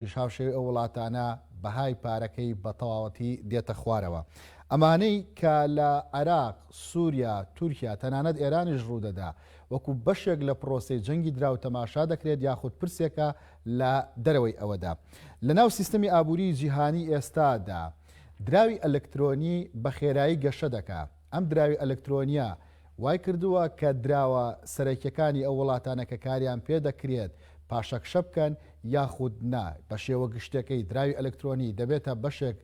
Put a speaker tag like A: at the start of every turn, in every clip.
A: یش هاوشێوەی ئەو وڵاتانە بەهای پارەکەی بە تەواوەتی دێتە خوارەوە. ئەمانەی کە لە عێراق، سوریا، تورکیا، تەنانەت ئێرانیش ڕوودەدا، وەکو بەشێک لە پڕۆسەی جەنگی دراو تەماشا دەکرێت یاخود پرسێکە لە دەرەوەی ئەوەدا. لەناو سیستەمی ئابووریی جیهانی ئێستادا دراوی ئەلکترۆنی بە خێرایی گەشە دەکا. ئەم دراوی ئەلکترۆنییە وای کردووە کە دراوە سەرەکیەکانی ئەو وڵاتانە کە کاریان پێ دەکرێت پاشەکشە بکەن یاخود نا، بە شێوە گشتیەکەی دراوی ئەلکترۆنی دەبێتە بەشێک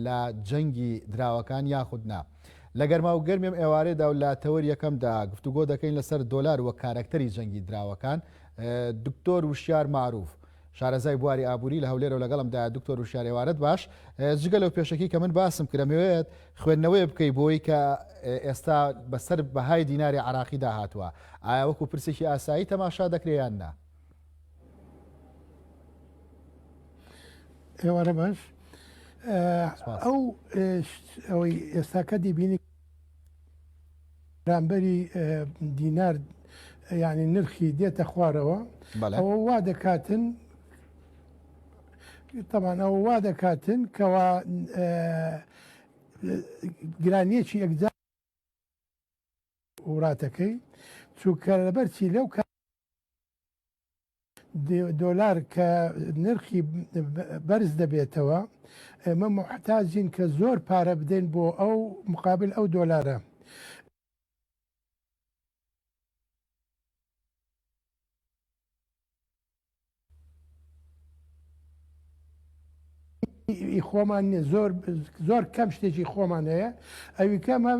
A: لە جەنگی دراوەکان یاخود نا. لە گەرماو گەرمی ئەم ئێوارەیەدا و لە تەوەری یەکەمدا گفتوگۆ دەکەین لەسەر دۆلار وەک کارەکتەری جەنگی دراوەکان. دکتۆر وشیار مەعروف، شارەزای بواری ئابووری لە هەولێرەوە لەگەڵم دایە. دکتۆر وشیار ئێوارەت باش. جگە لەو پێشەکی کە من باسم کرد ئەمەوێت خوێندنەوەیە بکەی بۆی کە ئێستا بەسەر بەهای دیناری عراقیدا هاتووە ئایا وەکو پرسێکی ئاسایی تەماشا دەکرێ یان نا؟
B: ئێوارە باش. ئەو ئەوەی ئێستاکە دیبینی بەرامبەری دینار یعنی نرخی دێتە خوارەوە ئەوە وا دەکاتن تەمان ئەوە وا دەکاتن کەوا گرانیەکی ئەکجا وڵاتەکەی چونکە لەبەرچی لەو دۆلار کە نرخی بەرز دەبێتەوە ئێمە موحتاجین کە زۆر پارە بدەین بۆ ئەو مقابل ئەو دۆلارە. ئی خۆمان نیە زۆر زۆر کەم شتێکی خۆمان هەیە ئەوی کەمە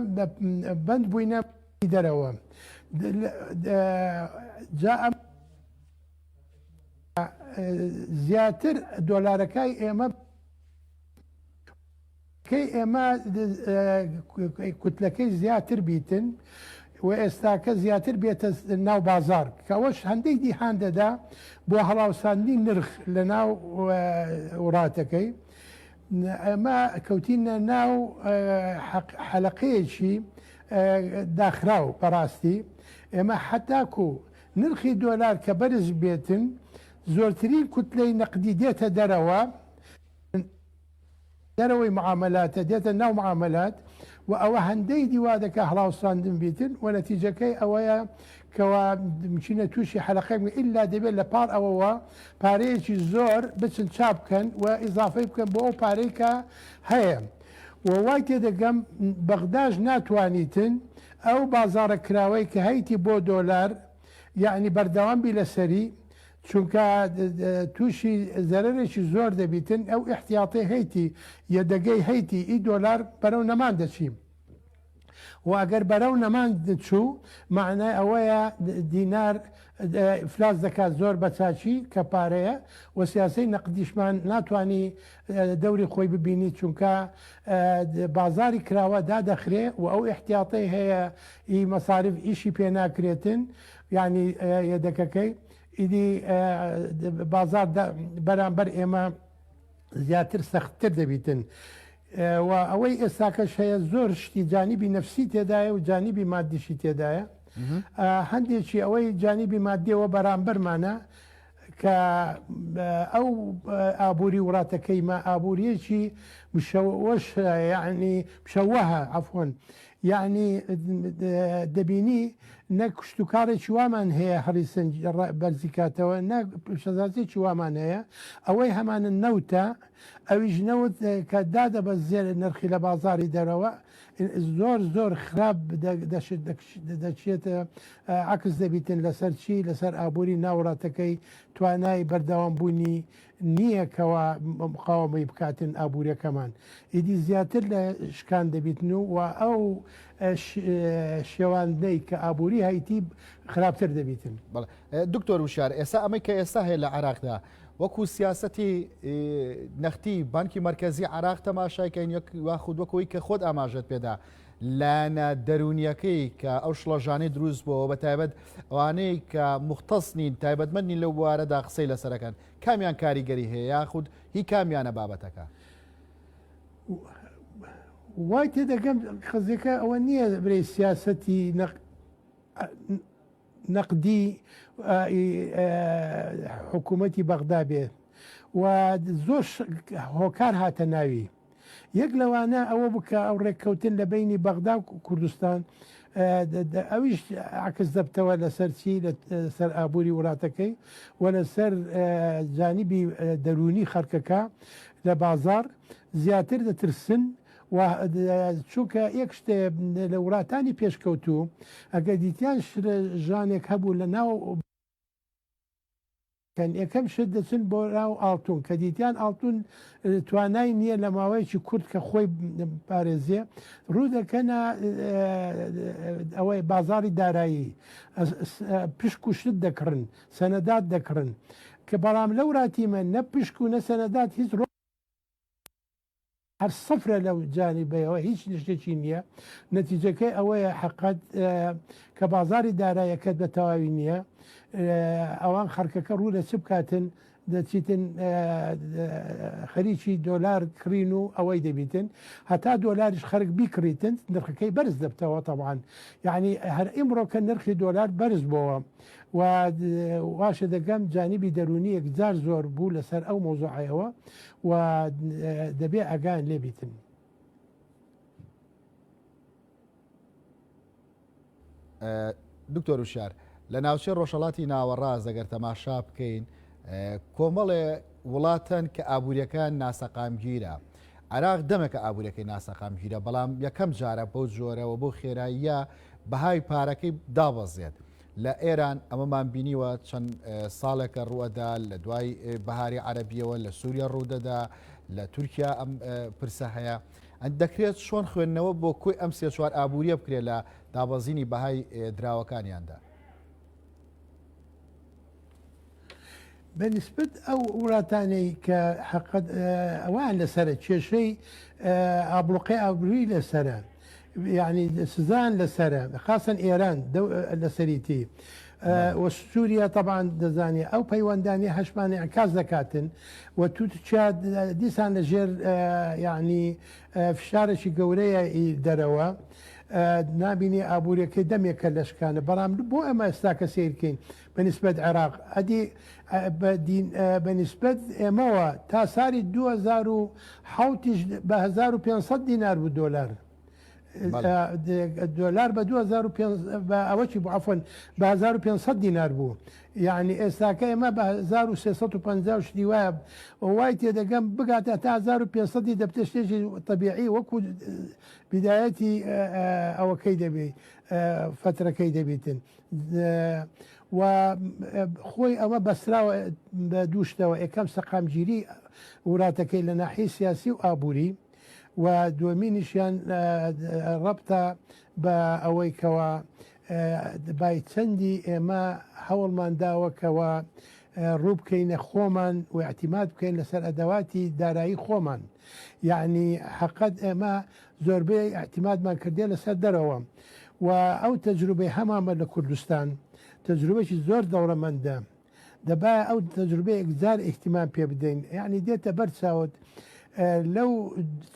B: بەند بووینە دەرەوە جا ئەم زیاتر دۆلارەکای ئێمە کەی ئێمە کوتلەکەی زیاتر بیتن و ئێستاکە زیاتر بێتە ناو بازار کەەوەش هەندێک دی هان دەدا بۆ هەڵاوساندنی نرخ لە ناو وڵاتەکەی ئێمە کەوتینە ناو حەلەقەیەکی داخراو بەڕاستی ئێمە حەتاکو نرخی دۆلار کە بەرز بێتن زۆرترین کوتلەی نەقدی دێتە دەرەوە دەرەوەی معامەلاتە دێتە ناو معامەلات و ئەوە هەندەی دی وا دەکا هەڵاوساندن بیتن و نەتیجەکەی ئەوەیە کەوا مچینە تووشی حەلەقەی بوو ئیلا دەبێت لە پاڵ ئەوەوە پارەیەکی زۆر بچن چاپ بکەن و ئیزافەی بکەن بۆ ئەو پارەی کە هەیە و وای تێدەگەم بەغداش ناتوانیتن ئەو بازاڕە کراوەی کە هەیتی بۆ دۆلار یەعنی بەردەوام بی لەسەری چونکە تووشی زەرەرێکی زۆر دەبیتن ئەو ئیحتیاتەی هەیتی یەدەگەی هەیتی ئی دۆلار بەرەو نەمان دەچی و ئەگەر بەرەو نەمان چوو مەعنای ئەوەیە دینار ئیفلاس دەکات زۆر بە چاکی کە پارەیە و سیاسەی نەقدیشمان ناتوانی دەوری خۆی ببینی چونکە بازاری کراوە دادەخرێ و ئەو ئیحتیاتەی هەیە ئی مەساریف ئیشی پێ ناکرێتن یانی یەدەکەکەی ئیدی بازار بەرامبەر ئێمە زیاتر سەختتر دەبیتن و ئەوەی ئێستاکەش هەیە زۆر شتی جانیبی نەفسی تێدایە و جانیبی مادیشی تێدایە هەندێکی ئەوەی جانیبی مادیەوە بەرامبەرمانە کە ئەو ئابووری وڵاتەکەیمە ئابووریەکی مشەوەش یعنی مشەوەهە عفوەن یعنی دەبینی نە کشتوکاڵێکی وامان هەیە هەڵی بەرزی کاتەوە نە پیشەسازیەکی وامان هەیە ئەوەی هەمانە نەوتە ئەویش نەوت کە دادەبەزێ نرخی لە بازاری دەرەوە زۆر زۆر خراپ دەچێتە عەکس دەبیتن لەسەر چی لەسەر ئابووری ناو وڵاتەکەی توانای بەردەوام بوونی نییە کەوا مقاومەی بکاتن ئابووریەکەمان ئیدی زیاتر لە شکان دەبیتن و و ئەو شێواندنەی کە ئابووری هەیتی خراپتر دەبیتن.
A: بەڵێ دکتۆر وشیار ئێستا ئەمەی کە ئێستا هەیە لە عێراقدا وەکو سیاسەتی نەختی بانکی مەرکەزی عێراق تەماشای کەین یەک یاخود وەکەوەی کە خۆت ئاماژەت پێدا لایەنە دەروونیەکەی کە ئەو شڵەژانەی دروست بووەوە بە تایبەت ئەوانەی کە موختەس نین تایبەتمەند نین لەو بوارەدا قسەی لەسەرەکەن کامیان کاریگەری هەیە یاخود هی کامیانە بابەتەکە؟
B: وای تێدەگەم قەزیەکە ئەوە نییە برێ سیاسەتی نەقدی حکوومەتی بەغدا بێت. و زۆر هۆکار هاتە ناوی. یەک لەوانە ئەوە بوو کە ئەو ڕێککەوتن لە بەینی بەغدا و کوردستان ئەویش عەکس دەبتەوە لەسەر چی لەسەر ئابووری وڵاتەکەی و لەسەر جانبی دەروونی خەڵکەکە لە بازاڕ زیاتر دەترسن و چونکە یەک شتێ لە وڵاتانی پێشکەوتوو ئەگەر دیتیان ژانێک هەبوو لە ناو کەن یەکەم شت دەچن بۆ ناو ئاڵتون کە دیتیان ئاڵتون توانای نییە لە ماوەیەکی کورت کە خۆی پارێزێ ڕوو دەکەنە ئەوەی بازاری دارایی پشک و شت دەکڕن سەنەدات دەکڕن کە بەڵام لەو راتیمە نە پشک و نە سەنەدات هیچ ڕۆ هەر سفرە لەو جانیبەیەوە هیچ شتێکی نییە نەتیجەکەی ئەوەیە حقت کە بازاری دارایەکەت بە تەواوی نییە ئەوان خەڵکەکە ڕوو لە چ بکاتن دەچیتن خەریکی دۆلار کڕین و ئەوەی دەبیتن هەتا دۆلاریش خەرک بیکڕیتن نرخەکەی بەرز دەبتەوە تەبان یعنی هەر ئیمڕۆ کە نرخی دۆلار بەرز بۆوە و واشە دەگەم جانبی دەروونی یەکجار زۆر بوو لەسەر ئەو مەوزوعەیەوە و دەبێ ئاگایان لێ بیتن.
A: دکتۆر وشار لە ناوچەی ڕۆژهەڵاتی ناوەڕاست ئەگەر تەماشا بکەین کۆمەڵێ وڵاتەن کە ئابوووریەکان ناسەقامگیرە عراق دەمێکە ئابوورەکەی ناسەقامگیرە بەڵام یەکەم جارە بەو جۆرەوە بۆ خێراییە بەهای پارەکەی دابەزێت لە ئێران ئەمەمان بینیوە چەند ساڵێکە ڕووەدا لە دوای بەهاری عەرەبیەوە لە سووریا ڕوودەدا لە تورکیا ئەم پرسە هەیە دەکرێت چۆن خوێندنەوە بۆ کۆی ئەم سێ چوار ئابووریە بکرێت لە دابەزینی بەهای دراوەکانیاندا؟
B: بە نیسبەت ئەو وڵاتانەی کە حەقەت ئەوان لەسەرە کێشەی ئابڵوقەی ئابرووی لەسەرە یعنی سزان لەسەرە خاصەن ئێران لەسەریتی و سووریا طبعا دەزانێ ئەو پەیوەندانی هەشمانی عکاس دەکاتن و تورکیا دیسان لە ژێر یعنی فشارێکی گەورەیە دەرەوە نابینی ئابووریەکەی دەمێکە لەشکانە بەڵام بۆ ئەمە ئێستاکە سیرکەین بە نیسبەت عێراق ئەدی بە نیسبەت ئێمەوە تا ساری 2007 یش بە 1500 دینار بوو دۆلار دۆلار بە 2500 بە ئەوەکی بوو عەفوەن بە 1500 دینار بوو یعنی ئێستاکە ئێمە بە 1350 شتی وایە وای تێدەگەم بگاتە تا 1500 دەبتە شتێکی تەبیعی وەکو بدایەتی ئەوەکەی دەبێ فترەکەی دەبیتن و خۆی ئەمە بەستراوە بە دوو شتەوە، یەکەم سەقامگیری وڵاتەکەی لە ناحیەی سیاسی و ئابووری و دووەمینیشیان ڕەبتە بە ئەوەی کەوا بای چەندی ئێمە هەوڵمان داوە کەوا ڕوو بکەینە خۆمان و ئیعتیماد بکەین لەسەر ئەدەواتی دارایی خۆمان یەعنی حەقەت ئێمە زۆربەی ئیعتیمادمان کردیە لەسەر دەرەوە و ئەو تەجروبەی هەمانمە لە کوردستان تەجروبەکی زۆر دەوڵەمەندە دەبایە ئەو تەجروبەیە یەکجار ئیهتیمام پێ بدەین یعنی دێتە بەر چاوت لەو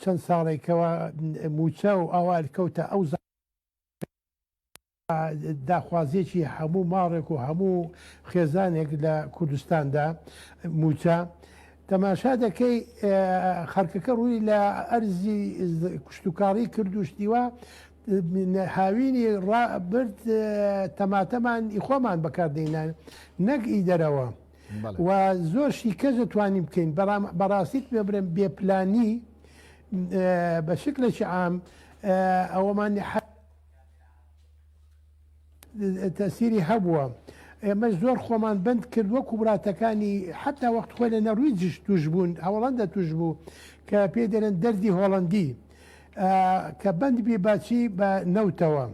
B: چەند ساڵێک کەوا موچە و ئاوا کەوتە ئەو داخوازیەکی هەموو ماڵێک و هەموو خێزانێک لە کوردستاندا موچە تەماشا دەکەی خەڵکەکە ڕووی لە ئەرزی کشتتوکاڵی کرد و شتیوە هاوینی برد تەماتەمان ئی خۆمان بەکاردەینان نەک ئی دەرەوە و زۆر شتی کەس دەتوانین بکەین بەڵام بەڕاستیت پێ برێم بێپلانی بە شکلێکی عام ئەوەمان تەسیری هەبووە ئێمەش زۆر خۆمان بەند کرد وەکو وڵاتەکانی حتا وەخت خۆی لە نەرویجش توش بوون هەوڵەندە توش بوو کە پێی دەرێن دەردی هۆڵەندی کە بەند بی باچی بە نەوتەوە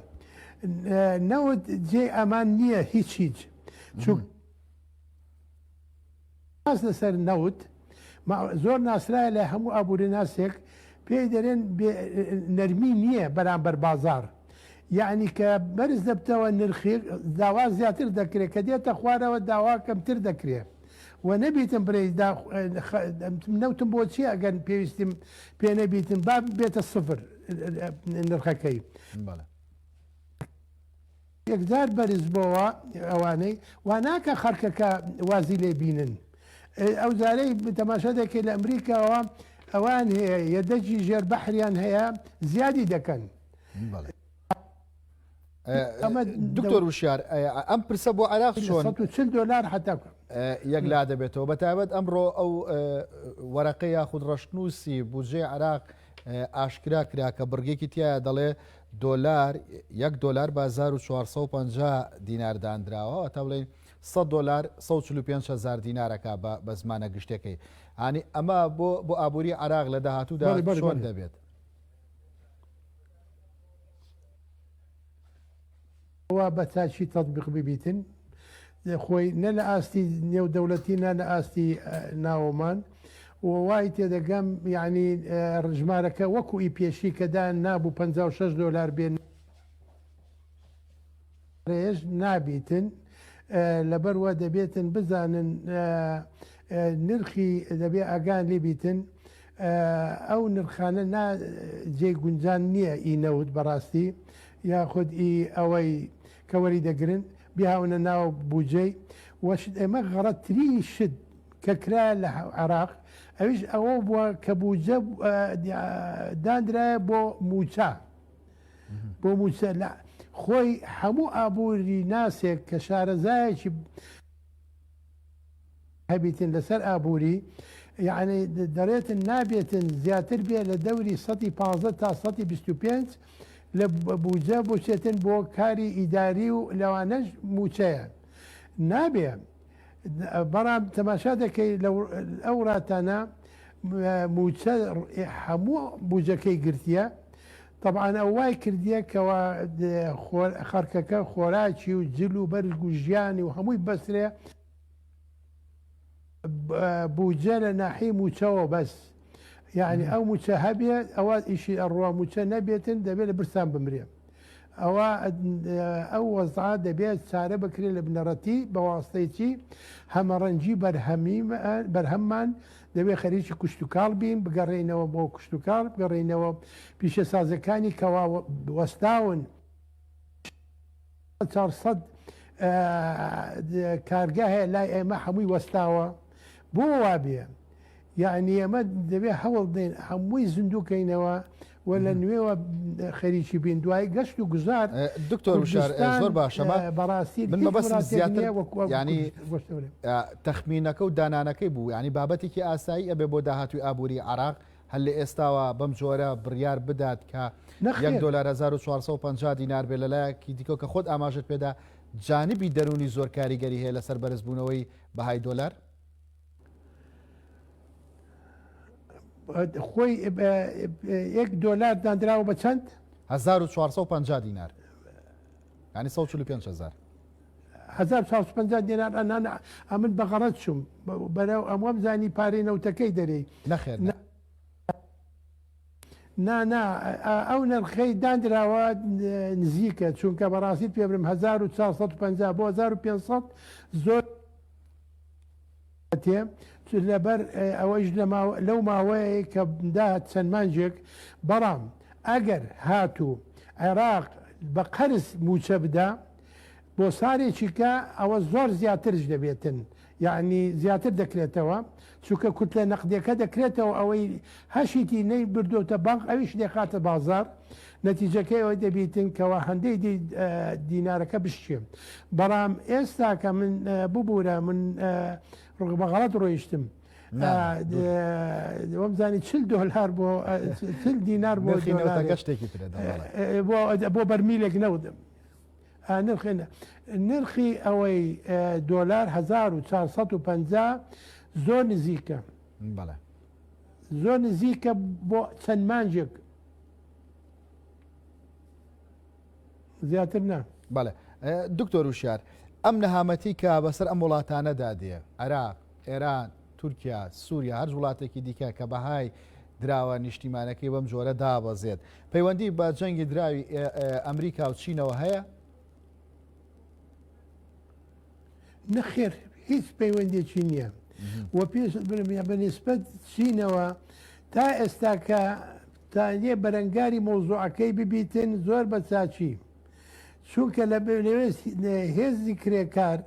B: نەوت جێ ئەمان نییە هیچ هیچ چون باس لەسەر نەوت زۆر ناسرایە لای هەموو ئابووریناسێک پێی دەرێن نەرمی نییە بەرامبەر بازار یعنی کە بەرز دەبتەوە نرخی داوا زیاتر دەکرێت کە دێتە خوارەوە داوا کەمتر دەکرێت و نەبیتم برێ نەوتم بۆ چی ئەگەر پێویستیم پێ نەبیتن با بێتە سفر نرخەکەی. یەکجار بەرز بۆوە ئەوانەی وا ناکە خەڵکەکە وازی لێ بینن. ئەو جارەی تەماشا دەکەی لە ئەمریکاوە ئەوان هەیە یەدەگی ژێر بەحریان هەیە زیادی دەکەن.
A: دکتۆر وشیار ئەم پرسە بۆ عێراق چۆن
B: دۆلار حتا
A: یەکلا دەبێتەوە بە تایبەت ئەمڕۆ ئەو وەرەقە یاخود ڕەشنووسی بودجەی عێراق ئاشکرا کرا کە بڕگێکی تایە دەڵێ دۆلار یەک دۆلار بە 1450 دینار دانراوە تا بڵێن 100 دۆلار 145 هزار دینارەکە بە زمانە گشتەکەی هانی ئەمە بۆ بۆ ئابووری عراق لە داهاتوودا چۆن دەبێت؟
B: وا بە چاکی تەتبیق ببیتن خۆی نە لە ئاستی نێودەولەتی نە لە ئاستی ناوەمان و وای تێدەگەم یعنی ژمارەکە وەکو ئی پێشی کە دایان نابوو 56 دۆلار بێ ڕێژ نابیتن لەبەروە دەبێتن بزانن نرخی دەبێ ئاگان لێ بیتن ئەو نرخانە نا جێی گونجان نییە ئی نەوت بەڕاستی یاخود ئی ئەوەی کە وەری دەگرن بیهاونە ناو بوجەی وەشت ئێمە غەڵەتترین شت کە کرا لە عێراق ئەویش ئەوە بووە کە بوجە داندرایە بۆ موچە بۆ موچە لە خۆی هەموو ئابووری ناسێک کە شارەزایەکی هەبیتن لەسەر ئابووری یەعنی دەڵێتن نابێتن زیاتر بێ لە دەوری سەتی 15 تا سەتی 25 لە بوجە بچێتن بۆ کاری ئیداری و لەوانەش موچەیە نابێ بەڵام تەماشا دەکەی لە ئەو وڵاتانە موچە هەموو بوجەکەی گرتیە طبعا ئەو وای کردیە کەوا خەڵکەکە خۆراکی و جل و بەرگ و ژیانی و هەمووی بەسرێ بودجە لە ناحیەی موچەوە بەس یعنی ئەو موچە هەبێ ئەوە ئیشی ئەڕوا موچە نەبێتن دەبێت لە برسان بمرێ ئەوە ئەو وەزعە دەبێت چارە بکرێت لە بنەڕەتی بە واستەی چی هەمەڕەنگی بەرهەمی بەرهەممان دەبێت خەریکی کوشتتوکاڵ بین بگەڕێینەوە بۆ کوشتتوکاڵ بگەڕێینەوە پیشەسازەکانی کەوا وەستاون 400 کارگە هەیە لای ئێمە هەمووی وەستاوە بۆ وابێ یعنی ئێمە دەبێ هەوڵ بدەین هەمووی زیندوو کەینەوە و لە نوێوە خەریکی بین دوای گەشت و گوزار
A: دکتۆر وشار زۆر باشە
B: بەڕاستی
A: من مەبەستم زیاتر ینی تەخمینەکە و دانانەکەی بوو ینی بابەتێکی ئاسایی ئەبێ بۆ داهاتوی ئابووری عراق هەر لە ئێستاوە بەم جۆرە بڕیار بدات کە یەک دۆلار 1450 دینار بێ لەلایەکی دیکە کە خۆت ئاماژت پێدا جانبی دەرونی زۆر کاریگەری هەیە لەسەر بەرزبوونەوەی بەهای دۆلار؟
B: خۆی یەک دۆلار دانراوە بە چەند؟
A: 1450 دینار ینی 145 هزار.
B: 1450 دینار ئەنان ئەمن بە غەڵەت چووم بەرەو ئەم وەم زانی پارەی نەوتەکەی دەرێی
A: نەخێر
B: نا نا ئەو نرخەی دانراوە نزیکە چونکە بەڕاستی پێ برم 1450 بۆ 1500 زۆر تێ لەبەر ئەوەیش لەو ماوەیە کە داهات چەند مانگێک بەڵام ئەگەر هاتوو عێراق بە قەرز مووچە بدا بۆ سارێکی کە ئەوە زۆر زیاترش دەبێتن یەعنی زیاتر دەکرێتەوە چونکە کوتلە نەقدیەکە دەکرێتەوە ئەوەی هەشیتی نەی بردۆتە بانق ئەویش دەخاتە بازاڕ نەتیجەکەی ئەوەی دەبیتن کەوا هەندەی دی دینارەکە بشکێ بەڵام ئێستا کە من ببورە من بە غەڵەت ڕۆیشتم وەمزانی چل دۆلار بۆ چل دینار بۆ
A: شتێکی ترە
B: بۆ بەرمیلێک نەوت نرخی نرخی ئەوەی دۆلار 1450 زۆر نزیکە
A: بەڵێ
B: زۆر نزیکە بۆ چەند مانگێک زیاتر نا.
A: بەڵێ دکتۆر وشیار ئەم نەهامەتی کە بەسەر ئەم وڵاتانەدا دێ عێراق ئێران تورکیا سووریا هەر وڵاتێکی دیکە کە بەهای دراوە نیشتیمانەکەی بەم جۆرە دابەزێت پەیوەندی بە جەنگی دراوی ئەمریکا و چینەوە هەیە؟
B: نەخێر هیچ پەیوەندێکی نییە و پێش بە نسبەت چینەوە تا ئێستاکە تا نیە بەرەنگاری مەوزوعەکەی ببیتن زۆر بە چاکی چونکە لە هێزی کرێکار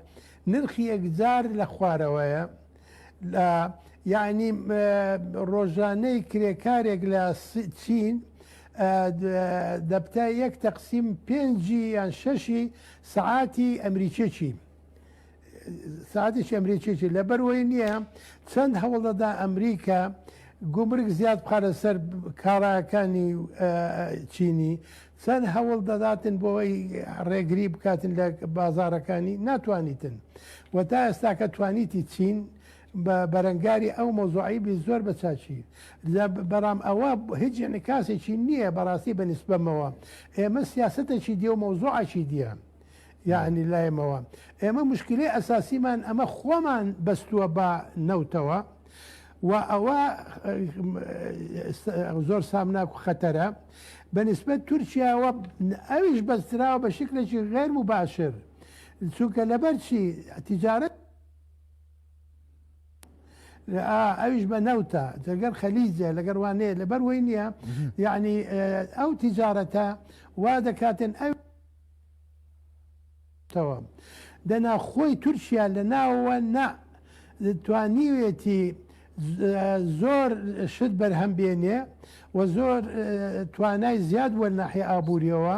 B: نرخی یەکجار لە خوارەوەیە. لە یعنی ڕۆژانەی کرێکارێک لە چین دەبتە یەک تەقسیم پێنجی یان شەشی سەعاتی ئەمریکیەکی ساعتێکی ئەمریکیەکی لەبەروەی نییە چەند هەوڵ دەدا ئەمریکا گومرگ زیاد بخاتە سەر کاڵاکانی چینی چەند هەوڵ دەداتن بۆی ڕێگری بکاتن لە بازارەکانی ناتوانیتن و تا ئێستاکە توانیتی چین بە بەرەنگاری ئەو مەوزوعەی بی زۆر بە چاکی بەڵام ئەوە هیچ انعکاسێکی نییە بەڕاستی بە نیسبەمەوە ئێمە سیاسەتێکی دیە و مەوزوعێکی دیە یعنی لایمەوە ئێمە مشکلەی ئەساسیمان ئەمە خۆمان بەستووە بە نەوتەوە و ئەوە زۆر سامناک و خەتەرە بە نسبەت تورکیاوە ئەویش بەستراوە بە شکلێکی غێر مباشر چونکە لەبەر چی تیجارەت ئەویش بە نەوتە لەگەر خەلیجە لەگەر وانەیە لەبەر وەی نییە یعنی ئەو تیجارەتە وا دەکاتن ئەو تەوە دەنا خۆی تورکیا لە ناوەوە نا توانیوێتی زۆر شت بەرهەم بێنێ و زۆر توانای زیاد بووە ناحیە ئابووریەوە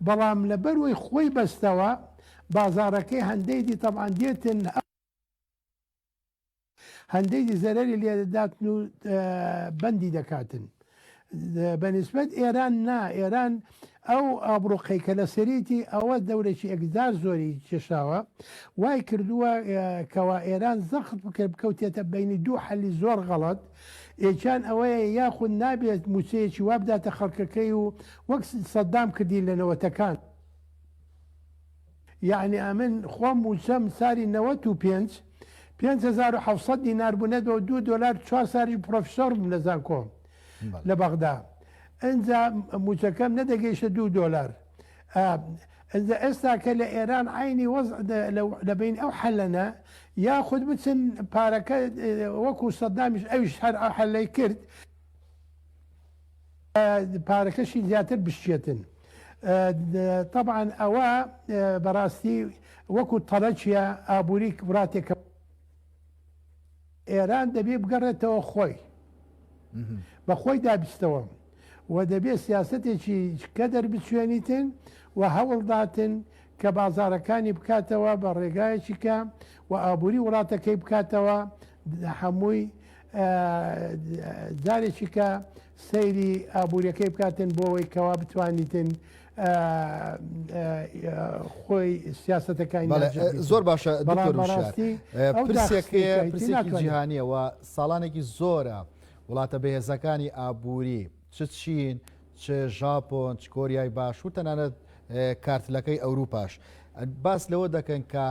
B: بەڵام لەبەروەی خۆی بەستەوە بازاڕەکەی هەندەی دی تەبعەن دێتن هەندەی دی زەرەری لێ دەداتن و بەندی دەکاتن بە نیسبەت ئێران نا ئێران ئەو ئابڕوقەی کە لە سەریتی ئەوە دەورێکی ئەگدار زۆری کێشاوە وای کردووە کەوا ئێران زەخت بکە بکەوتێتە بینی دوو حەلی زۆر غەڵەت یەکیان ئەوەیە یاخود نابێت موچەیەکی وا بداتە خەڵکەکەی و وەک سەدام کردی لە نەوەتەکان یەعنی ئەمن خۆم موچەم ساری 95 5700 دینار بوو نەدەوە دوو دۆلار چوار ساریش پرۆفیسۆر بووم لە زانکۆ لە بەغدا ئینجا موچەکەم نەدەگەیشتە دوو دۆلار ئینجا ئێستا کە لە ئێران عینی وەزع لە بین ئەو حەلەنە یاخود بچن پارەکە وەکو سەدامیش ئەویش هەر ئەو حەلەی کرد پارەکەشی زیاتر بشچێتن تەبعەن ئەوە بەڕاستی وەکو تەڵەکیە ئابووری وڵاتێکە ئێران دەبێ بگەڕێتەوە خۆی بە خۆی دابستەوە و دەبێ سیاستێکی کە دەربچوێنیتن و هەوڵداتن کە بازارەکانی بکاتەوە بە ڕێگایەکی کە و ئابووری وڵاتەکەی بکاتەوە هەمووی جارێکی کە سەیری ئابووریەکەی بکاتن بۆ ئەوەی کەوا بتوانیتن خۆی سیاسەتەکانی
A: زۆر باشە پرسێکەیە پرسێکی جیهانیەوە ساڵانێکی زۆرە وڵاتە بەهێزەکانی ئابووری چ چین چ ژاپۆن چ کۆریای باشوور تەنانەت کارتلەکەی ئەوروپاش باس لەوە دەکەن کە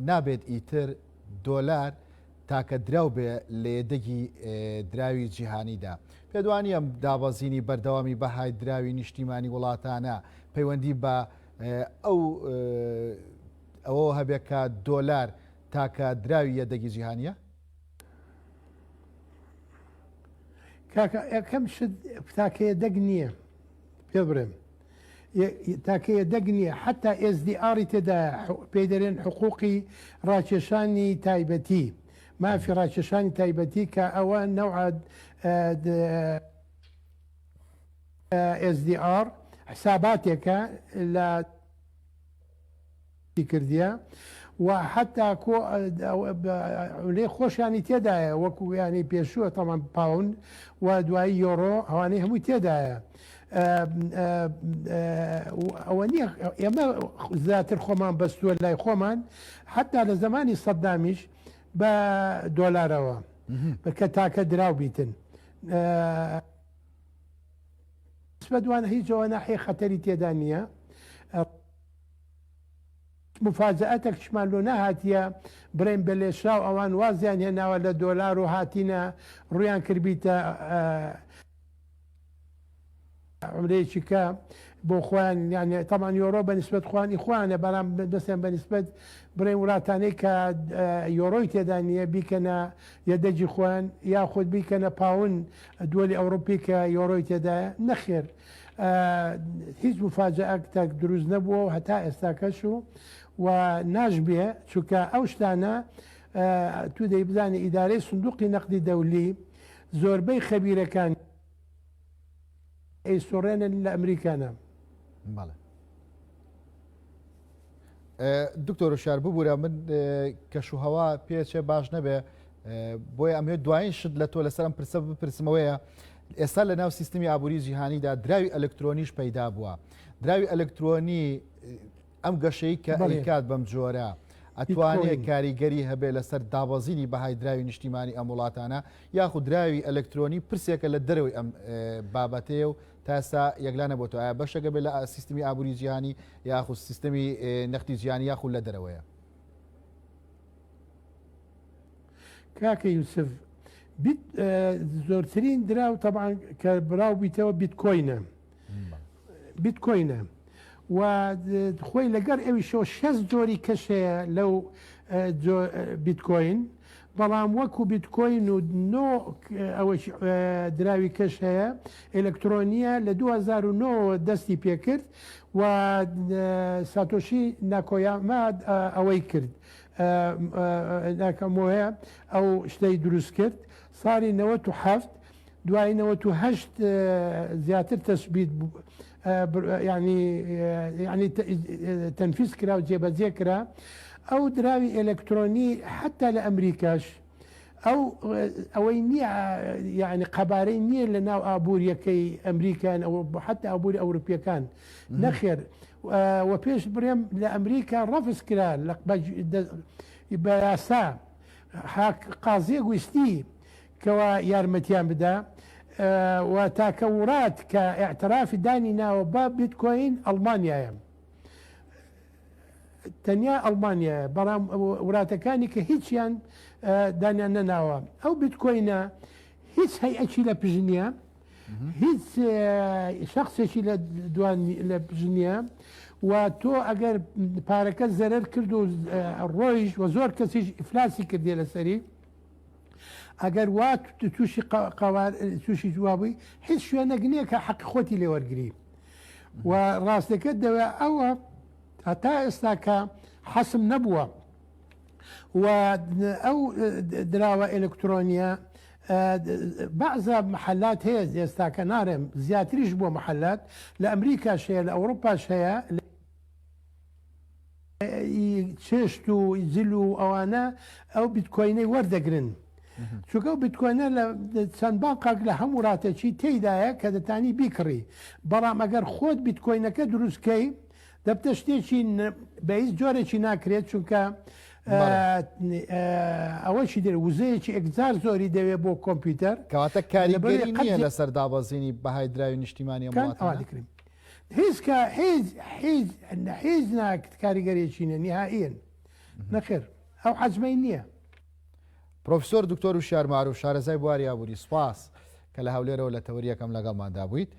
A: نابێت ئیتر دۆلار تاکە دراو بێ لە یەدەگی دراوی جیهانیدا. پێت وانییە دابەزینی بەردەوامی بەهای دراوی نیشتیمانی وڵاتانە پەیوەندی بە ئەو ئەوەوە هەبێ کە دۆلار تاکە دراوی یەدەگی جیهانییە؟
B: کاکە یەکەم شت تاکە یەدەگ نییە پێ بڕێم تاکە یەدەگ نییە حتا SDR ی تێدایە پێی دەرێن حقوقی ڕاکێشانی تایبەتی مافی ڕاکێشانی تایبەتی کە ئەوە نەوعە SDR حساباتێکە لە کردیە و حتا کۆ لێ خۆشیانی تێدایە وەکو یانی پێشووە تەمان پاون و دوایی یۆرۆ ئەوانەی هەمووی تێدایە ئەوە نییە ئێمە زیاتر خۆمان بەستووە لای خۆمان حتا لە زمانی سەدامیش بە دۆلارەوە کە تاکە دراو بیتن بەدوان هیچەوە ناحیە خەتەری تێدا نییە. مفاجەئەتەکشمان لۆ نەهاتیە بڵێین بە لێشاو ئەوان وازیان هێناوە لە دۆلار و هاتینە ڕویان کردبیتە عمرەیەکی کە بۆ خۆیان یعنی تەمان یۆرۆ بە نسبەت خوانی خۆیانە بەڵام دەستیان بە نسبەت بڵێن وڵاتانەی کە یۆرۆی تێدا نییە بیکەنە یەدەگی خۆیان یاخود بیکەنە پاون دووەلی ئەوروپی کە یۆرۆی تێدایە نەخێر هیچ مفاجەئەکتەک دروست نەبووە و هەتا ئێستاکەش و و ناشبێ چونکە ئەو شتانە تو دەیبزانی ئیدارەی سندوقی نەقدی دەولی زۆربەی خەبیرەکان ئەیسوڕێنن لە ئەمریکا نا.
A: بەڵێ. دکتۆر شار ببوورە من کەش و هەوا پێچێ باش نەبێ بۆیە ئەمێ دوایین شت لە تۆ لەسەر ئەم پرسە بپرسمەوەیە ئێستا لە ناو سیستمی ئابووری جیهانیدا دراوی ئەلکترۆنیش پەیدا بووە دراوی ئەلکترۆنی ئەم گەشەی کە ئەیکات بەم جۆرە ئەتوانێت کاریگەری هەبێ لەسەر دابەزینی بەهای دراوی نیشتیمانی ئەم وڵاتانە یاخود دراوی ئەلکترۆنی پرسێکە لە دەرەوەی ئەم بابەتەیە و تا ئێستا یەکلا نەبۆتەوە ئایا بەشێکە بێت لە سیستمی ئابووری جیهانی یاخود سیستمی نەختی جیهانی یاخود لە دەرەوەیە؟
B: کاکە یوسف بیت زۆرترین دراو تەبعەن کە بڵاو بیتەوە بیتکۆینە بیتکۆینە و خۆی لەگەڵ ئەویشەوە شەست جۆری کەش هەیە لەو بیتکۆین بەڵام وەکو بیتکۆین و نۆ ئەوەش دراوی کەش هەیە ئەلکترۆنیە لە 2009 دەستی پێکرد و ساتۆشی ناکۆیاما ئەوەی کرد ناکەمۆیە ئەو شتەی دروست کرد ساڵی 97 دوای 98 زیاتر تەسبیت یعنی یعنی تەنفیز کرا و جێبەجێ کرا ئەو دراوی ئەلکترۆنی حتا لە ئەمریکاش ئەو ئەوەی نییە یعنی قەبارەی نییە لە ناو ئابووریەکەی ئەمریکان ئەو حتا ئابووری ئەوروپیەکان نەخێر و پێش برێم لە ئەمریکا ڕەفز کرا لە بە یاسا قازیەک ویستی کەوا یارمەتیان بدا و تاکە وڵات کە ئیعترافی دانی ناوە بە بیتکۆین ئەڵمانیایە تەنیا ئەڵمانیایە بەڵام وڵاتەکانی کە هیچیان دانیان نەناوە ئەو بیتکۆینە هیچ هەیئەکی لە پشت نییە هیچ شخصێکی لە دوان لە پشت نییە و تۆ ئەگەر پارەکە زەرەر کرد و ڕۆیش و زۆر کەسیش ئیفلاسی کردێ لەسەری ئەگەر وا تووشی قەوار تووشی جوا بووی هیچ شوێنێک نییە کە حەقی خۆتی لێ وەرگری و ڕاستەکە دەوێ ئەوە هەتا ئێستا کە حەسم نەبووە و ئەو دراوە ئەلکترۆنیە بەعزە محلات هەیە ئێستا کە نارێم زیاتریش بووە محلات لە ئەمریکاش هەیە لە ئەوروپاش هەیە ئی چێشت و جل و ئەوانە ئەو بیتکۆینەی وەردەگرن چونکە ئەو بیتکۆینە لە چەند بانقێک لە هەموو وڵاتێکی تێیدایە کە دەتانی بیکڕی بەڵام ئەگەر خۆت بیتکۆینەکە دروستکەی دەبتە شتێکی بە هیچ جۆرێکی ناکرێت چونکە ئەوەشی دەێت وزەیەکی ئەکجار زۆری دەوێت بۆ کۆمپیوتەر
A: کەواتە کاریگەری نییە لەسەر دابەزینی بەهای دراوی نیشتیمانی ئەم وڵاتانە
B: دەکرێت هیچ کە هیچ هیچ هیچ ناکت کاریگەرێکی نیە نیهائیەن نەخێر ئەو حەجمەی نییە.
A: پرۆفیسۆر دکتۆر وشیار مەعروف شارەزای بواری ئابووری سوپاس کە لە هەولێرەوە لە تەوەری یەکەم لەگەڵماندا بوویت.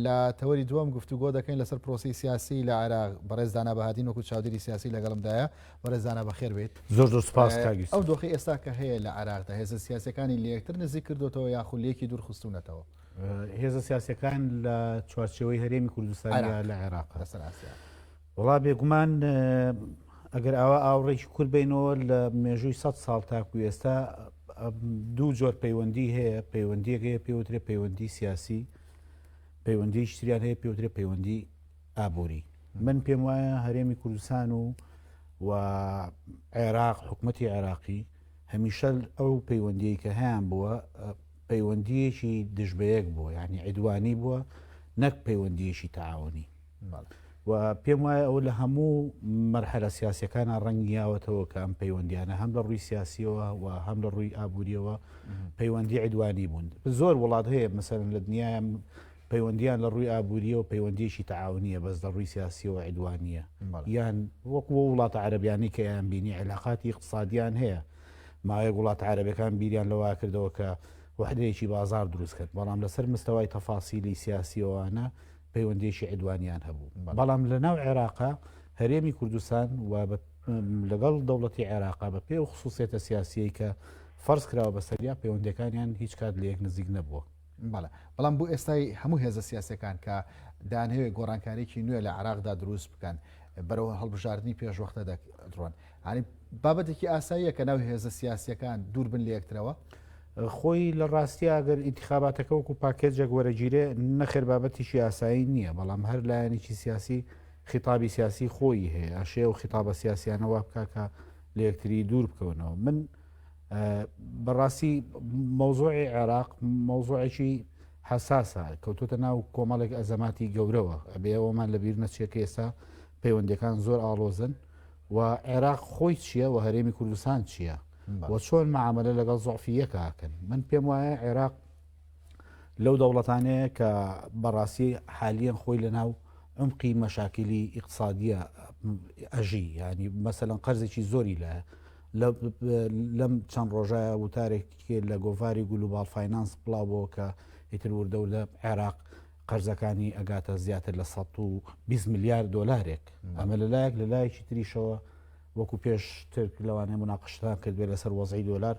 A: لە تەوەری دووەم گفتوگۆ دەکەین لەسەر پرۆسەی سیاسی لە عێراق بەڕێز دانا بەهادین وەکو چاودێری سیاسی لەگەڵمدایە بەڕێز دانا بەخێر بێیت.
C: زۆر زۆر سوپاس کاک یوسف.
A: ئەو دۆخەی ئێستا کە هەیە لە عێراقدا هێزە سیاسیەکانی لەیەکتر نزیک کردۆتەوە یاخو لێکی دوور خستوونەتەوە؟
C: هێزە سیاسیەکان لە چوارچێوەی هەرێمی کوردستان لە عێراق لەسەر ئاسیا وڵا بێگومان ئەگەر ئاوا ئاوڕێکی کورت بینەوە لە مێژووی 100 ساڵ تاکو ئێستا دوو جۆر پەیوەندی هەیە پەیوەندیەک هەیە پێوترێ پەیوەندی سیاسی پەیوەندی شتریان هەیە پێوترێ پەیوەندی ئابووری من پێم وایە هەرێمی کوردستان و و عێراق حکوومەتی عێراقی هەمیشە ئەو پەیوەندیی کە هەیان بووە پەیوەندییەکی دژ بەیەک بووە یانی عیدوانی بووە نەک پەیوەندییەکی تەعاونی و پێم وایە ئەوە لە هەموو مەرحەلە سیاسیەکانە ڕەنگیاوەتەوە کە ئەم پەیوەندیانە هەم لە ڕووی سیاسیەوە و هەم لە ڕووی ئابووریەوە پەیوەندی عیدوانی بوون زۆر وڵات هەیە مەسەلەن لە دنیاە پەیوەندیان لە ڕووی ئابووریەوە پەیوەندیەکی تەعاونیە بەس لە ڕووی سیاسیەوە عیدوانیە یان وەکو وڵاتە عەرەبیانی کە یان بینی علاقاتی اقتصادیان هەیە ماوەیەک وڵاتە عەرەبەکان بیریان لەوە کردەوە کە وحدەیەکی بازار دروست کرد بەڵام لەسەر مستەوای تەفاسیلی سیاسیەوانە پەیوەندیەکی عدوانیان هەبوو بەڵام لە ناو عێراقا هەرێمی کوردستان و لەگەڵ دەوڵەتی عێراقا بە پێ و خصوصێتە سیاسیەی کە فەرز کراوە بەسەریا پەیوەندەکانیان هیچ کات لە یەک نزیک نەبووە.
A: بەڵێ بەڵام بۆ ئێستای هەموو هێزە سیاسەکان کە دەیانهەوێت گۆڕانکاریی نوێ لە عێراقدا دروست بکەن بەرەو هەڵبژاردنی پێشوەختە دەڕۆن. بابەتێکی ئاساییە کە ناو هێزە سیاسیەکان دوور بن لە یەکترەوە؟
C: خۆی لە ڕاستیا گەر ئینتخاباتەکە وەکو پاکێجێک وەرەگیرێ نەخێر بابەتێکی ئاسایی نییە، بەڵام هەر لایەنێکی سیاسی خیتابی سیاسی خۆیی هەیە ئەشێ ئەو خیتابە سیاسیانە وا بکا کە لە یەکتری دوور بکەونەوە. من بەڕاستی مەوزوعی عێراق مەوزوعێکی حەساسە کەوتۆتە ناو کۆمەڵێک ئەزەماتی گەورەوە ئەبێ ئەوەمان لەبیر نەچێت کە ئێستا پەیوەندەکان زۆر ئاڵۆزن و عێراق خۆی چییە و هەرێمی کوردستان چییە و چۆن معاملە لەگەڵ زۆفی یەکاکەن من پێم وایە عێراق لەو دەوڵەتانەیە کە بەڕاستی حالیەن خۆی لە ناو عمقی مەشاکیلی ئیقتصادیە ئەژی ینی مەسەلەن قەرزێکی زۆری لە لەم چەند ڕۆژە وتارێک لە گۆڤاری گلوبال فاینانس بڵاو بۆ کە ئیتر وردە وردە عێراق قەرزەکانی ئەگاتە زیاتر لە 120 ملیار دۆلارێک ئەمە لەلایەک لەلایەکی تریشەوە وەکو پێشتر لەوانەیە مناقشتان کردبێت لەسەر وەزعی دۆلار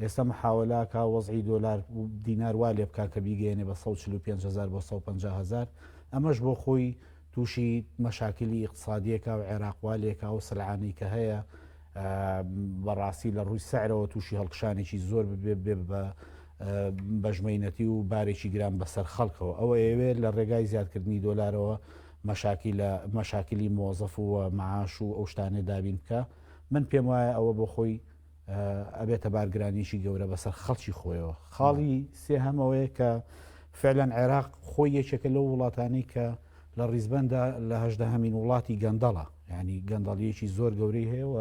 C: ئێستا محاولە ئەکا وەزعی دۆلار و دینار وا لێ بکا کە بیگەیەنێ بە 145 هەزار بۆ 150 هەزار ئەمەش بۆ خۆی تووشی مەشاکلی ئیقتسادیەکە و عێراق وا لێکا و سلعانەی کە هەیە بەڕاستی لە ڕووی سعرەوە تووشی هەڵکشانێکی زۆر ببێ بێ بە بەژمەینەتی و بارێکی گران بەسەر خەڵکەوە ئەوە ئەیەوێت لە ڕێگای زیادکردنی دۆلارەوە مەشاکیلە مەشاکلی مۆزەف و معاش و ئەو شتانە دابین بکا من پێم وایە ئەوە بۆ خۆی ئەبێتە بارگرانیی گەورە بەسەر خەڵکی خۆیەوە خاڵی سێهەم ئەوەیە کە فعلەن عێراق خۆی یەکێکە لەو وڵاتانەی کە لە ڕیزبەندا لە هەژدەهەمین وڵاتی گەندەڵە یعنی گەندەڵیەکی زۆر گەورەی هەیە و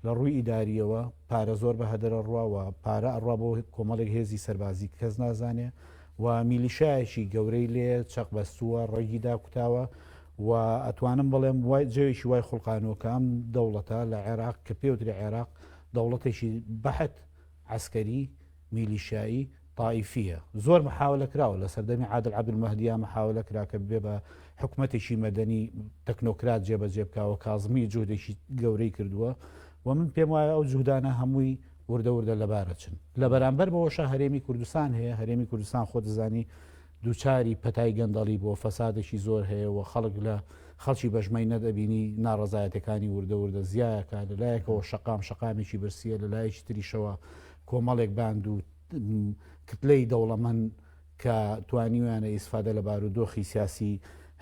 C: لە ڕووی ئیداریەوە پارە زۆر بە هەدەرە ڕوا و پارە ئەڕوا بۆ کۆمەڵێک هێزی سەربازی کەس نازانێ و میلیشایەکی گەورەی لێ چەق بەستووە ڕەگی داکوتاوە و ئەتوانم بڵێم وای جەوێکی وای خوڵقانووە کە ئەم دەوڵەتە لە عێراق کە پێوترێ عێراق دەوڵەتێکی بەحت عەسکەری میلیشایی تائیفیە زۆر محاولە کراوە لە سەردەمی عادل عەبدولمەهدیا محاولە کرا کە ببێ بە حکومەتێکی مەدەنی تەکنۆکرات جێبەجێ بکا و کازمی جوهدێکی گەورەی کردووە و من پێم وایە ئەو جوهدانە هەمووی وردە وردە لەبارەچن لە بەرامبەر بەوەشا هەرێمی کوردستان هەیە هەرێمی کوردستان خۆ دەزانی دووچاری پەتای گەندەڵی بووە فەسادێکی زۆر هەیە و خەڵک لە خەڵکی بەژمەی نەدەبینی ناڕەزایەتەکانی وردە وردە زیایەکە لە لایەکەوە شەقام شەقامێکی برسیە لە لایەکی تریشەوە کۆمەڵێک باند و کتلەی دەوڵەمەند کە توانیویانە ئیسفادە لە بارودۆخی سیاسی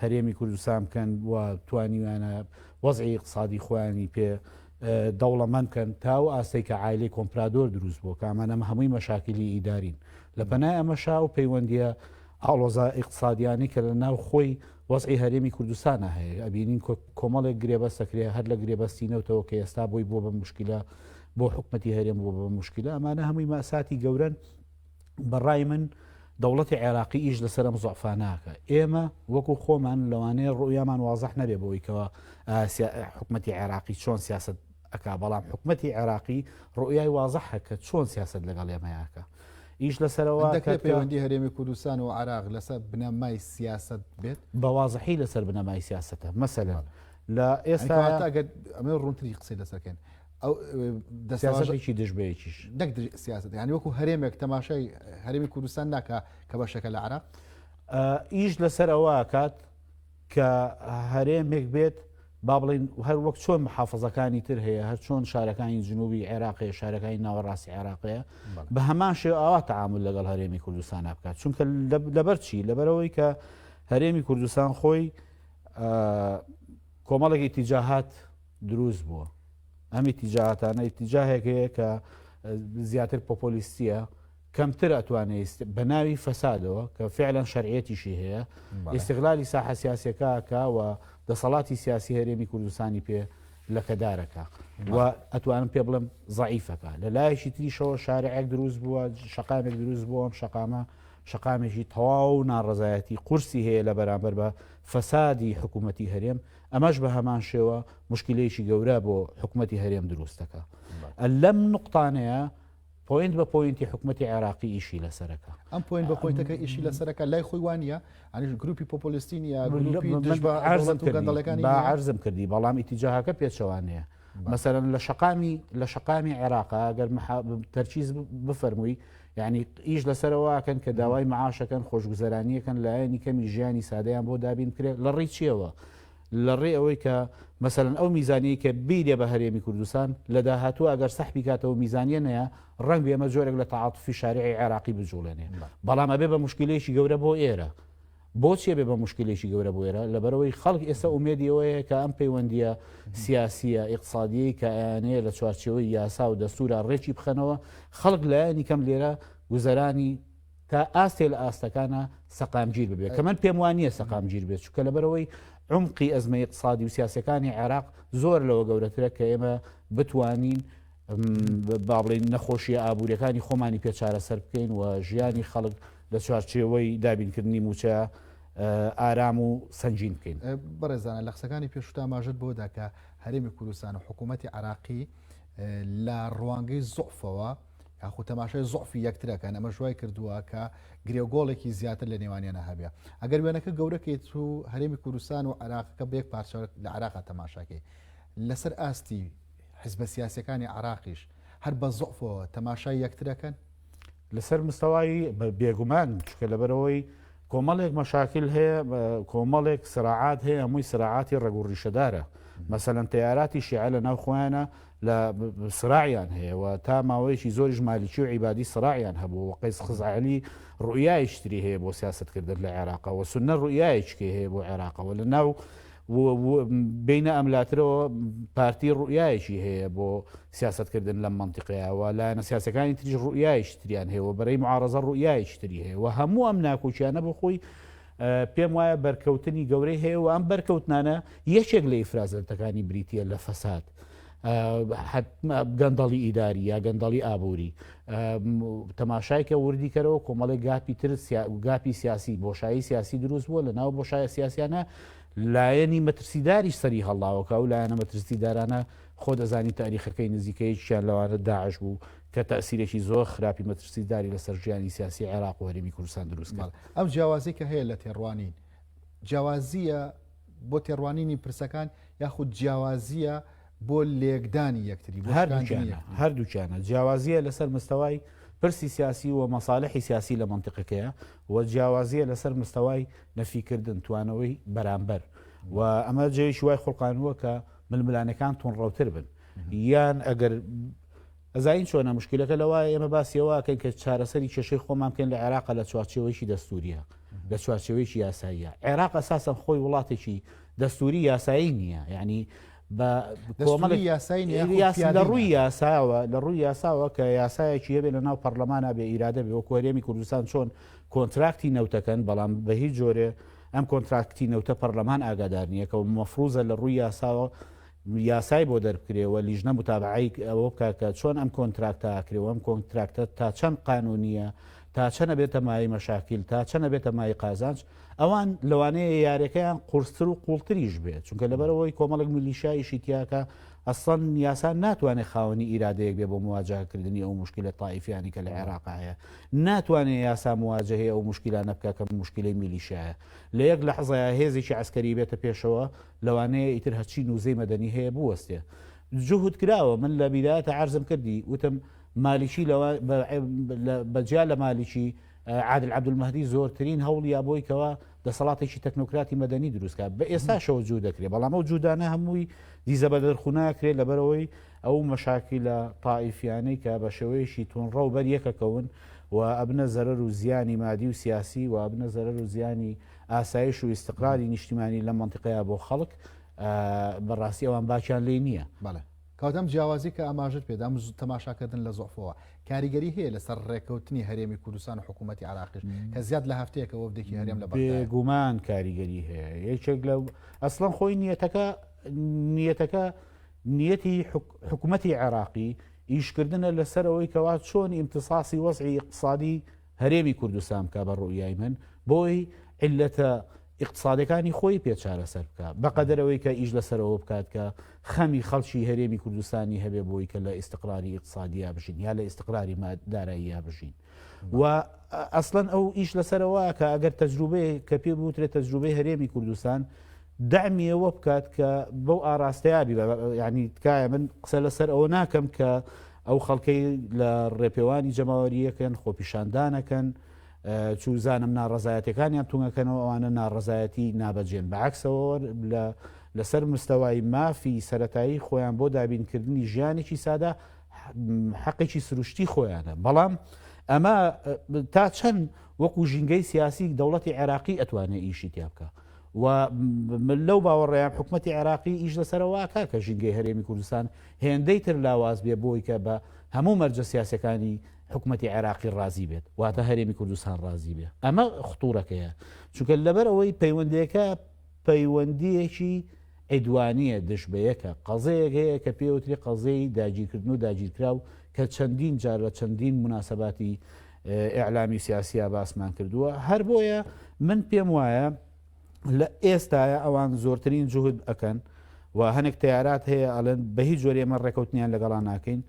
C: هەرێمی کوردستان بکەن و توانیویانە وەزعی ئیقتسادی خۆیانی پێ دەوڵەمەند بکەن تا ئەو ئاستەی کە عایلەی کۆمپرادۆر دروست بووە کە ئەمانە هەمووی مەشاکیلی ئیدارین لە پەنای ئەمەشا ئەو پەیوەندیە ئاڵۆزە ئیقتسادیانەی کە لە ناو خۆی وەزعی هەرێمی کوردستانە هەیە ئەبینین کۆمەڵێک گرێبەست دەکرێ هەر لە گرێبەستی نەوتەوە کە ئێستا بۆی بووە بە مشکلە بۆ حکومەتی هەرێم بووە بە مشکلە ئەمانە هەمووی ماساتی گەورەن بەڕای من دەوڵەتی عێراقی ئیش لەسەر ئەم زۆعفا ناکە ئێمە وەکو خۆمان لەوانەیە ڕویامان وازح نەبێ بۆی کەەوە حکومەتی عێراقی چۆن سیاست ئەک بەڵام حکومەتی عێراقی ڕوئیای وازحە کە چۆن سیاست لەگەڵ ئێمەیاکە ئیش لەسەرەوە
A: دەکرێت پەیوەندی هەرێمی کوردستان و عراق لەسەر بنەمای سیاست بێت
C: بە وازحی لەسەر بنەمای سیاستە مەسەلەن لە
A: ئێستا ئەگەر ئەمە ڕوونتری قسەی لەسەرکەن ئەو
C: دەستەواژەیەکی دژ بە یەکیش
A: نەک سیاست یانی وەکو هەرێمێک تەماشای هەرێمی کوردستان ناکا کە بەشێکە لە عراق
C: ئیش لەسەر ئەوە ئەکات کە هەرێمێک بێت با بڵین هەر وەک چۆن محافظەکانی تر هەیە هەر چۆن شارەکانی جنوبی عێراقەیە شارەکانی ناوەڕاستی عێراقەیە بە هەمان شێ ئاوا تعامل لەگەڵ هەرێمی کوردستان بکات چونکە لەبەر چی لەبەرەوەی کە هەرێمی کوردستان خۆی کۆمەڵێک ئیتیجاهات دروست بووە ئەم ئیتیجاهاتانە ئیتیجاهێک هەیە کە زیاتر پۆپۆلیستیە کەمتر ئەتوانێت بە ناوی فەسادەوە کە فعلەن شەرعیەتیشی هەیە ئیستغلالی ساحە سیاسەکە کا و دەسەڵاتی سیاسی هەرێمی کوردستانی پێ لەکەدارەکە و ئەتوانم پێ بڵێم زەعیفەکە لە لایەکی تریشەوە شارعێک دروست بووە شەقامێک دروست بووە ئەم شەقامە شەقامێکی تەواو ناڕەزایەتی قورسی هەیە لە بەرامبەر بە فەسادی حکوومەتی هەرێم ئەمەش بە هەمان شێوە موشکیلەیەکی گەورە بۆ حکومەتی هەرێم دروست دەکا. لەم نوقتانەیە point بە point ی حکومەتی عێراقی ئیشی لەسەرەکە.
A: ئەم point بە point ەکە ئیشی لەسەرەکە لای خۆی وانە ئەنیش گروپی پۆپۆلیستی نیە گروپی دژ بە
C: عەرزم کردی با عەرزم کردی بەڵام ئیتیجاهەکە پێچەوانەیە. مەسەلەن لە شەقامی لە شەقامی عێراقا گەر تەرکیز بفەرمووی یعنی ئیش لەسەرەوە ئەکەن کە داوای معاشەکەن خۆشگوزەرانیەکەن لایەنی کەمی ژیانی سادەیان بۆ دابین بکرێت لە ڕێی چیەوە؟ لە ڕێی ئەوەی کە مەسەلەن ئەو میزانیەی کە بیدێ بە هەرێمی کوردستان لە داهاتوو ئەگەر سەحبی کاتەوە میزانیە نەیە ڕەنگ بێ ئەمە جۆرێک لە تەعاتوفی شارعی عێراقی بجوڵێنێ بەڵام ئەبێ بە مشکلەیەکی گەورە بۆ ئێرە. بۆچی ئەبێ بە مشکلێکی گەورە بۆ ئێرە؟ لەبەرئەوەی خەڵک ئێستا ئومێدی ئەوەیە کە ئەم پەیوەندییە سیاسییە ئیقتسادییەی کە ئەیانەیە لە چوارچێوەی یاسا و دەستوورا ڕێکی بخەنەوە، خەڵک لایەنی کەم لێرە گوزەرانی تا ئاستێ لە ئاستەکانا سەقامگیر ببێ کە من پێم وا نییە سەقامگیر بێت چونکە لەبەرئەوەی عومقی ئەزمە ئیقتسادی و سیاسیەکانی عێراق زۆر لەوە گەورەترە کە ئێمە بتوانین با بڵێین نەخۆشیە ئابووریەکانی خۆمانی پێ چارەسەر بکەین و ژیانی خەڵک لە چوارچێوەی دابینکردنی مووچە ئارام و سەنگین بکەین.
A: بەڕێزانە لە قسەکانی پێشووتا ئاماژەت بەوە دا کە هەرێمی کوردستان و حکوومەتی عێراقی لە ڕوانگەی زوعفەوە یاخود تەماشای زوعفی یەکترەکەن ئەمەش وای کردووە کە گرێوگۆڵێکی زیاتر لە نێوانیانە هەبێ ئەگەر وێنەکە گەورەکەیت و هەرێمی کوردستان و عێراقەکە بە یەک پارچە لە عێراقا تەماشاکەی لەسەر ئاستی حزبە سیاسیەکانی عێراقیش هەر بە زوعفەوە تەماشای یەکترەکەن؟
C: لەسەر مستەوای بێگومان، چونکە لەبەرئەوەی کۆمەڵێک مەشاکیل هەیە، کۆمەڵێک سراعات هەیە، هەمووی سراعاتی ڕەگ و ڕیشەدارە. مەسەلەن تەیاراتی شیعە لە ناو خۆیانە لە سراعیان هەیە و تا ماوەیەکی زۆریش مالیکی و عیبادی سراعیان هەبوو و قەیس خزعەلی ڕوئیایەکی تری هەیە بۆ سیاسەتکردن لە عێراقا و سوننە ڕوئیایەکی هەیە بۆ عێراقا و لە ناو بێینە ئەملاترەوە پارتی ڕوئیایەکی هەیە بۆ سیاسەتکردن لەم مەنتیقەیە و لایەنە سیاسەکانی تریش ڕوئیایەکی تریان هەیە و بەرەی معارەزە ڕوئیایەکی تری هەیە و هەموو ئەم ناکۆکیانە بۆ خۆی پێم وایە بەرکەوتنی گەورەی هەیە و ئەم بەرکەوتنانە یەکێک لە ئیفرازەتەکانی بریتە لە فەساد. گەندەڵی ئیداری یا گەندەڵی ئابووری تەماشای کە وردی کەرەوە کۆمەڵێک گاپی تر گاپی سیاسی بۆشایی سیاسی دروست بووە لە ناو بۆشایە سیاسیانە لایەنی مەترسیداریش سەری هەڵداوە کە ئەو لایەنە مەترسیدارانە خۆ دەزانی تاریخەکەی نزیکەیەکیان لەوانە داعش بوو کە تەئسیرێکی زۆر خراپی مەترسیداری لەسەر ژیانی سیاسی عێراق و هەرێمی کوردستان دروست کرد.
A: ئەم جیاوازی کە هەیە لە تێڕوانین جیاوازییە بۆ تێڕوانینی پرسەکان یاخود جیاوازییە بۆ لێکدانی یەکتری بۆ شکاندنی یەکتری؟
C: هەردووکیانە جیاوازییە لەسەر مستەوای پرسی سیاسی و مەسالحی سیاسی لە مەنتیقەکەیە و جیاوازییە لەسەر مستەوای نەفیکردن، توانەوەی بەرامبەر و ئەمە جێیەکی وای خوڵقانووە کە ململانێکان توندڕەوتر بن یان ئەگەر ئەزانین چۆنە مشکلەکە لەوایە ئێمە باسی ئەوە ئەکەین کە چارەسەری کێشەی خۆمان بکەین لە عێراق لە چوارچێوەیەکی دەستوریە لە چوارچێوەیەکی یاساییە عێراق ئەساسەن خۆی وڵاتێکی دەستوری یاسایی نییە یعنی بە
A: کۆمەڵێک یاسایی
C: لە ڕووی یاساوە لە ڕووی یاساوە کە یاسایەکی هەبێ لە ناو پەرلەمانە بێ ئیرادە بێ وەکو هەرێمی کوردستان چۆن کۆنتراکتی نەوتەکەن، بەڵام بە هیچ جۆرێ ئەم کۆنتراکتی نەوتە پەڕلەمان ئاگادار نییە کە مەفروزە لە ڕووی یاساوە یاسای بۆ دەربکرێ و لیژنە متابعەی ئەوە بکا کە چۆن ئەم کۆنتراکتە ئەکرێ و ئەم کۆنتراکتە تا چەند قانونییە تا چەند ئەبێتە مایەی مەشاکیل تا چەند ئەبێتە مایەی قازانج ئەوان لەوانەیە یارەکەیان قورستر و قوڵتریش بێت چونکە لەبەرئەوەی کۆمەڵێک میلیشیا ئیشی تیاکە ئەسڵەن یاسا ناتوانێت خاوەنی ئیرادەیەک بێ بۆ مواجهەکردنی ئەو موشکیلە تائیفیانی کە لە عێراقا هەیە ناتوانێ یاسا مواجهەی ئەو موشکیلانە بکا کە موشکیلەی میلیشیایە لە یەک لەحزەیا هێزێکی عەسکەری بێتە پێشەوە لەوانەیە ئیتر هەرچی نوزەی مەدەنی هەیە بوەستێ جوهد کراوە من لە بیدایەتە عەرزم کردی وتم مالیکی لەوە بە جیا لە مالیکی عادل عەبدولمەهدی زۆرترین هەوڵی یا بۆی کەوا دەسەڵاتێکی تەکنۆکراتی مەدەنی دروست کا بە ئێستاشەوە جوو دەکرێ بەڵام ئەو جوودانە هەمووی دیزە بە دەرخوناکرێ لەبەرەوەی ئەو مەشاکیلە تائیفیانەی کە بە شێوەیەکی تونڕەو بەر یەکەکەون و ئەبنە زەرەر و زیانی مادی و سیاسی و ئەبنە زەرەر و زیانی ئاسایش و ئیستقراری نیشتیمانی لەم مەنتیقەیە بۆ خەڵک بەڕاستی ئەوان باکیان لێی نییە.
A: بەڵێ. کەواتە ئەم جیاوازی کە ئاماژەت پێدا، ئەم تەماشاکردن لە زوعفەوە، کاریگەری هەیە لەسەر ڕێککەوتنی هەرێمی کوردستان و حکوومەتی عێراقیش کە زیاد لە هەفتەیەکە وەفدێکی هەرێم لە بەغدایە؟
C: بێگومان کاریگەری هەیە. یەکێک لە ئەسڵەن خۆی نیەتەکە نیەتەکە نیەتی حکوومەتی عێراقی ئیشکردنە لەسەر ئەوەی کەوا چۆن ئیمتساسی وەزعی ئیقتسادی هەرێمی کوردستان بکا بە ڕوئیای من بۆی عیللەتە ئیقتسادەکانی خۆی پێ چارەسەر بکا بەقەدەر ئەوەی کە ئیش لەسەر ئەوە بکات کە خەمی خەڵکی هەرێمی کوردستانی هەبێ بۆی کە لە ئیستقراری ئیقتسادیا بژین یا لە ئیستقراری داراییا بژین و ئەسڵەن ئەو ئیش لەسەرەوە کە ئەگەر تەجروبەیە کە پێ بوترێت تەجروبەی هەرێمی کوردستان دەعمی ئەوە بکات کە بەو ئاراستەیە بی ینی تکایە من قسە لەسەر ئەوە ناکەم کە ئەو خەڵکەی لە ڕێپێوانی جەماوەریەکەن خۆپیشاندانەکەن چوزانم ناڕزایەتەکانیان تونگەکەنەوە ئەوانە ناڕزایەتی نابەجێن بەعکسەوە لە لەسەر مستەوای مافی سەرەتایی خۆیان بۆ دابینکردنی ژیانێکی سادە حەقێکی سروشتی خۆیانە بەڵام ئەمە تا چەند وەکو ژینگەی سیاسی دەوڵەتی عێراقی ئەتوانێ ئیشی تیا بکە و من لەو باوەڕیان حکوومەتتی عێراقی ئیش لەسەرەوە ئاکا کە ژینگەی هەرێمی کوردستان هێندەی تر لاواز بێ بۆی کە بە هەموو مەرجە سیاسەکانی حکوومەتتی عێراقی ڕازی بێت واتە هەرێمی کوردستان ڕازی بێ ئەمە خطورەکەیە چونکە لەبەر ئەوەی پەیوەندەکە پەیوەندییەکی عیدوانییە دژ بە یەکە، قەزەیەک هەیە کە پێی وترێ قەزەی داگیرکردن و داگیرکراو کە چەندین جار لە چەندین موناسەباتی ئیعلامی و سیاسیا باسمان کردووە، هەر بۆیە من پێم وایە لە ئێستایا ئەوان زۆرترین جوهد ئەکەن و هەنێک تەیارات هەیە ئەڵێن بە هیچ جۆرێ ئێمە ڕێکەوتنیان لەگەڵا ناکەین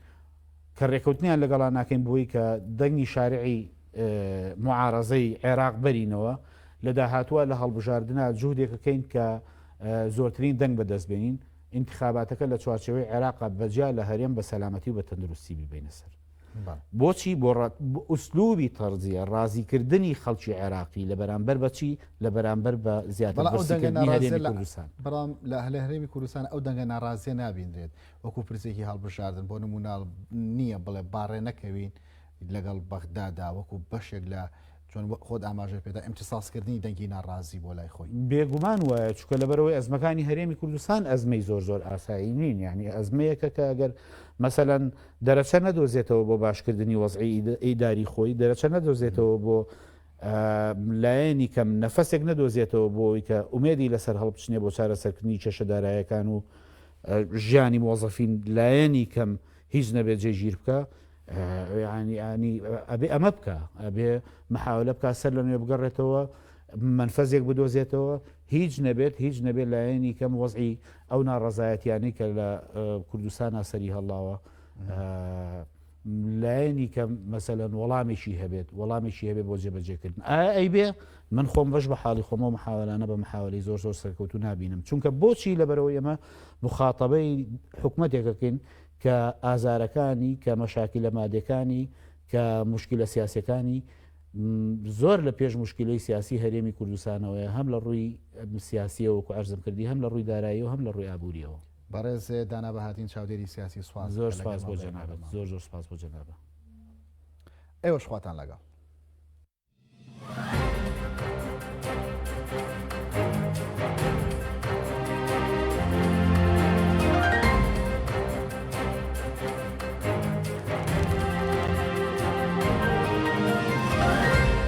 C: کە ڕێکەوتنیان لەگەڵا ناکەین بۆی کە دەنگی شارعی معارەزەی عێراق بەرینەوە، لە داهاتووە لە هەڵبژاردنا جوهدێک ئەکەین کە زۆرترین دەنگ بەدەست بێنین، ئینتخاباتەکە لە چوارچێوەی عێراقا بەجیا لە هەرێم بە سەلامەتی و بە تەندروستی بیبەینە سەر. بۆچی؟ بۆ ئوسلوبی تەرزیە، ڕازیکردنی خەڵکی عێراقی لە بەرامبەر بە چی؟ لە بەرامبەر بە زیاتر برسیکردنی هەرێمی کوردستان.
A: بەڵام لە هەرێمی کوردستان ئەو دەنگە ناڕازیە نابینرێت وەکو پرسێکی هەڵبژاردن بۆ نموونە نییە بڵێ با ڕێ نەکەوین لەگەڵ بەغدادا وەکو بەشێک لە چۆن خۆت ئاماژەت پێدا ئیمتیساسکردنی دەنگی ناڕازی بۆ لای خۆی.
C: بێگومان وایە چونکە لەبەرئەوەی ئەزمەکانی هەرێمی کوردستان ئەزمەی زۆر زۆر ئاسایی نین یانی ئەزمەیەکە کە ئەگەر مەسەلەن دەرەچە نەدۆزێتەوە بۆ باشکردنی وەزعی ئیداری خۆی دەرەچە نەدۆزێتەوە بۆ لایەنی کەم نەفەسێک نەدۆزێتەوە بۆ ئەوی کە ئومێدی لەسەر هەڵبچنێ بۆ چارەسەرکردنی کێشە دارایەکان و ژیانی مۆزەفین لایەنی کەم هیچ نەبێت جێگیر بکە یانی ئانی ئەبێ ئەمە بکە ئەبێ محاولە بکە سەر لە نوێ بگەڕێتەوە منفەزێک بدۆزێتەوە هیچ نەبێت هیچ نەبێت لایەنی کەم وەزعی ئەو ناڕەزایەتیانەی کە لە کوردستانە سەری هەڵاوە لایەنی کەم مەسەلەن وەڵامێکی هەبێت وەڵامێکی هەبێت بۆ جێبەجێکردن ئایا ئەی بێ من خۆم بەش بە حاڵی خۆمەوە محاولانە بە محاولەی زۆر زۆر سەرکەوتو نابینم چونکە بۆچی لەبەرەوەی ئێمە مخاتەبەی حکومەتێکەکەین کە ئازارەکانی، کە مەشاکیلە مادێکانی، کە موشکیلە سیاسیەکانی زۆر لە پێش موشکیلەی سیاسی هەرێمی کوردستانەوەیە هەم لە ڕووی سیاسیەوە وەکو عەرزم کردی هەم لە ڕووی داراییەوە هەم لە ڕووی ئابووریەوە.
A: بەڕێز دانا بەهادین چاودێری سیاسی سوپاس
C: زۆر سوپاس بۆ جەنابت زۆر زۆر سوپاس بۆ جەنابت.
A: ئێوەش خواتان لەگەڵ.